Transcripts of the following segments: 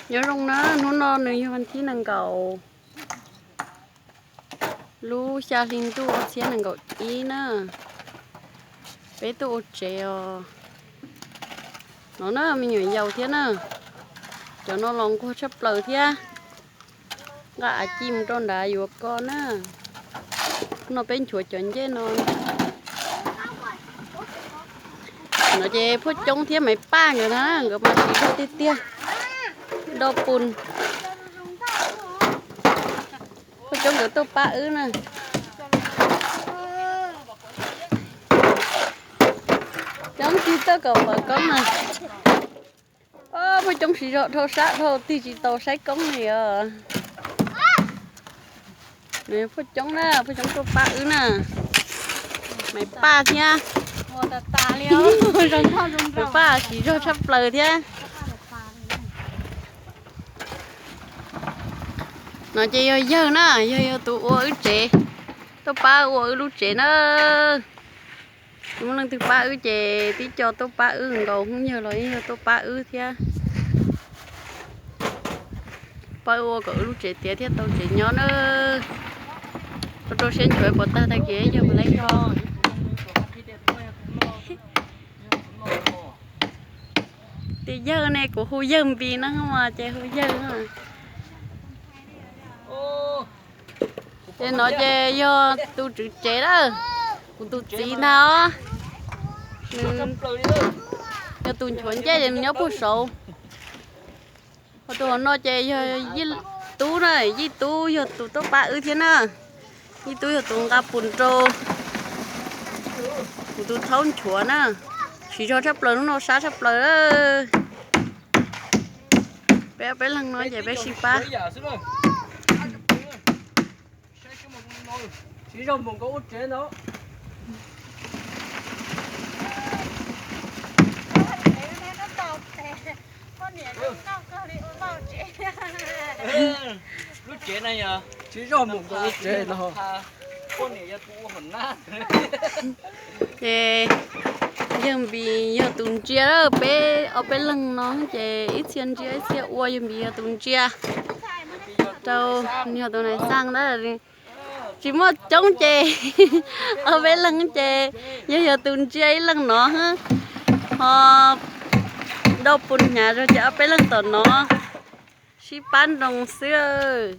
Nyob zoo na, hnub no nws yog vas thib nees nkaum lub xya hli ntuj ob txhiab nees nkaum ib na. Peb tuaj ua tsev os. No na, me nyuam yaus thiab na. Cov no los nquag tshaj plaws thiab. Nqa av ci mus rau nrad yuav ko na. No peb nchuav cov ncej no. No ces Phuaj Coob thiab Maiv Paj nkawd na, nkawd mas siv zog tiag tiag. Do pus. Phuaj Coob nkawd tuaj pab wb na. Coob tig tuaj kom pom koob na. Phuaj Coob siv zog dhau sab dhau tig tsis tau saib koob li os. Phuaj Coob na, Phuaj Coob tuaj pab wb na. Maiv Paj thiab. Maiv Paj siv zog tshaj plaws thiab. No ces yog yawg na, yawg yog tus ua wb tsev, tuaj pab ua wb lub tsev na. Tsis muaj leej twg pab wb ces tib co tuaj pab wb nkaus, hnub yawg los yeej yog tuaj pab wb thiab. Pab wb ua kom wb lub tsev tiav thiab tau tsev nyob na. Ua rau siab nchuav puas tag tag kis yawg mus laib ko. Tias yawg ne, kuv hu yawg Npis no mas ces hu yawg. Ces no ces yog tus tswv tsev lawm, kuv tus txiv ntag os. Nws yog tus nchuav ncej ces nws nyob puag saud. Ho tus hauv no ces yog Yij Tub na, Yij Tub yog tus tuaj pab wb thiab na. Yij Tub yog tus nqa pus rau kuv tus thaub nchuav na. Siv zog tshaj plaws, hnub no sab tshaj plaws. Peb ob peb leeg no ces peb sib pab. Lub tsev no yog tsis zog mus nkaus lub tsev no. Ces yawg Npis yog tus ntsia, peb ob peb leeg no ces ib txhia ntsia ib txhia ua, yawg Npis yog tus ntsia rau, yog tus nais xaj ntawd. Tsis muaj coob ces ob peb leeg ces yog, yog tus ntsia ib leeg no, ho do pus hnyav zog ces ob peb leeg tom no sib pab nroo xwb.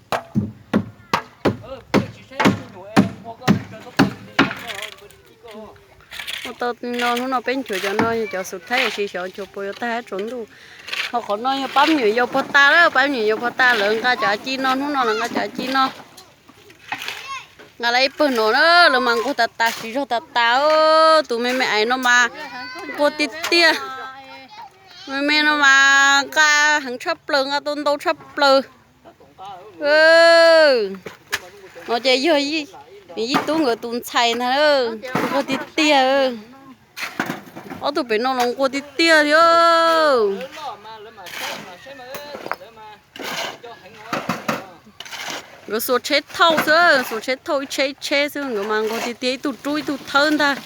Ua tau no, hnub no peb nchuav cov no yog cov xub thaib, tiam sis xyov nchuav puas yuav tag tsaus ntuj. Ho qhov no yog pab me nyuam yaus puag ta lawm, pab me nyuam yaus puag ta, lawv nqa cov av ci no, hnub no lawv nqa cov av ci no. Nqa lawv ib pawg no na, lawv mas nquag tas tas, siv zog tas tas. Tus me me ais no mas nquag tiag tiag. Me me no mas nqa heev tshaj plaws, nqa tau ntau tshaj plaws. No ces yog Yij Tub nkawd tus ntxhais ntag, nquag tiag tiag. Ob tug pem no los nquag tiag tiag thiab. Nkawd xuas tsheb thauj xwb, xuas tsheb thauj ib tsheb ib tsheb xwb, nkawd mas nquag tiag tiag, ib tug rub ib tug thawb ntag.